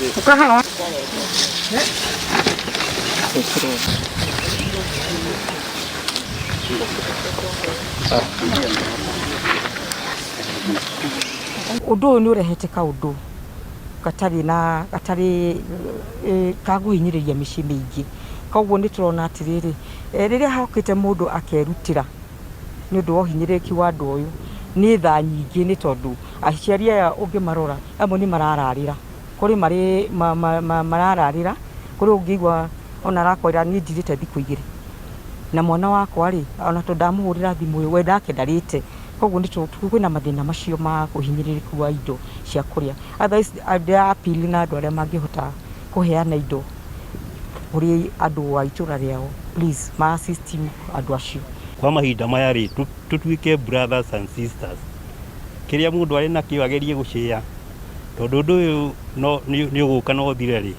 Ũkahawa. Ũndũ ũyũ nĩ ũrehete kaũndũ gatarĩ na gatarĩ ka kũhinyĩrĩria mĩciĩ mĩingĩ. Koguo nĩ tũrona atĩrĩrĩ, rĩrĩa hokĩte mũndũ akerutĩra nĩ ũndũ wa ũhinyĩrĩrĩki wa ũndũ ũyũ, nĩ tha nyingĩ nĩ tondũ aciari aya ũngĩmarora amwe nĩ marararĩra. Kũrĩ marĩ marararĩra, kũrĩ ũngĩigua ona arakwĩra niĩ ndirĩte thikũ igĩrĩ. Na mwana wakwa rĩ, ona tondũ ndamũhũrĩra thimũ ĩ, we nake ndarĩte. Koguo kwĩna mathĩna macio ma ũhinyĩrĩrĩku wa indo cia kũrĩa. Otherwise ndĩra appeal na andũ arĩa mangĩhota kũheana indo kũrĩ andũ a itũra rĩao, please ma assist andũ acio. Kwa mahinda maya rĩ, tũtuĩke brothers and sisters, kĩrĩa mũndũ arĩ nakĩo agerie gũ share, tondũ ũndũ ũyũ nĩ ũgũka na ũthire rĩ,